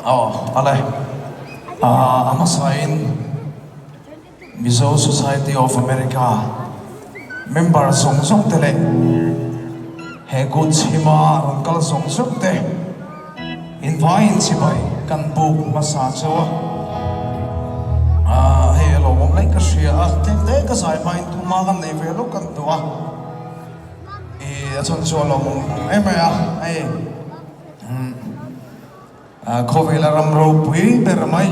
Aw ale a hmasain Mizo Society of America member zawng zawng te leh he kut chhima rawn kal zawng zawng te invaiin chibai kan buk hmasa cheu a. Hei a lawmawm laih ka hria a, tlem te ka zai hmain tuma kan nei ve lawk kan duh a, a chhan chu a lawmawm em mai a hei. Khawvela ram ropui ber mai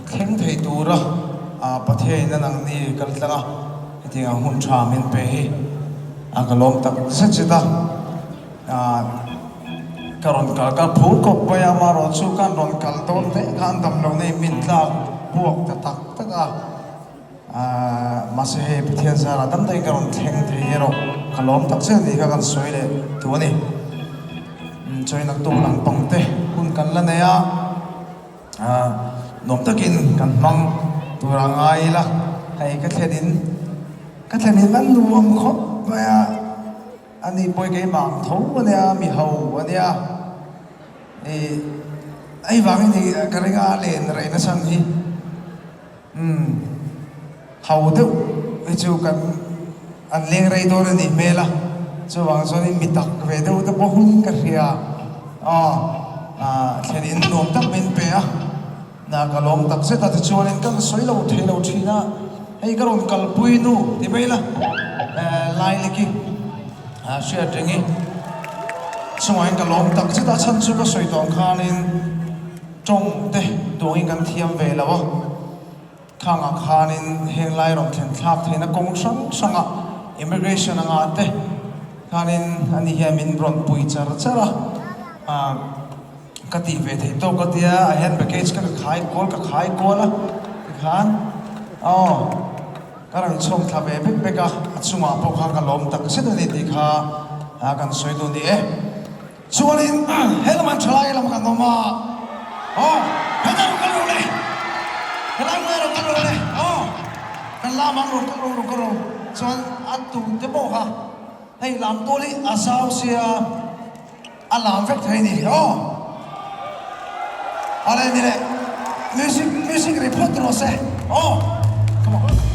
thleng thei tura Pathiain a nangni kal tlang a, hetiang ang hun tha min pe hi a ka lawm tak zet zet a. Ka rawn kal ka phur khawp mai a, amaherawhchu kan rawn kal dawn daih khan damlo nei min tlak buak ta tak tak a. Mahse hei Pathian zarah dam takin ka rawn thleng thei erawh ka lawm tak zet anih kha kan sawi leh duh a ni. Chuan naktuk lampang te hun kan la nei a, nuam takin kan hmang tur a ngai ila, hei ka thlen in ka thlen in an nuam khawp mai a, ani pawh hi keimah ang tho a nia, mi ho a nia, ih hei vangin ka ring a len rei nasa ang hi. Umm, ho deuh hi chu kan an leng rei dawn a nih hmel a, chuvang chuanin mi tak ve deuh te pawh hun ka hria aw, thlen in nuam tak min pe a, na ka lawm tak zet a, tichuanin ka sawi lo thei lo thin a, hei ka rawn kalpui nu ti mai la, Lailiki hriat reng i chungah hian ka lawm tak zet a, chhan chu ka sawi tawh ang khanin. Tawng te tuangin kan thiam ve lo a, khangah khanin heng lai rawn thlen thlak theihna kawng hrang hrangah immigration anga te khanin ani hian min rawn pui char char a, ah ka tih ve theih tawk a tia a hand baggage ka khai kual ka khai kual a tikhan aw ka rawn chhawm thla ve vek vek a, a chungah pawh khan ka lawm tak zet a ni tih kha kan sawi duh ni e. Chuanin he lamah thalai lam kan awm a, aw hetah rawn kal rawh le, helai hmaiah rawn kal rawh le, aw kan lam ang rawn kal rawh rawn kal rawh, chuan a tute pawh kha hei lam tual hi a zau sia a lam vek thei a ni, aw a le ni le music music ri phawt rawh se, aw come on.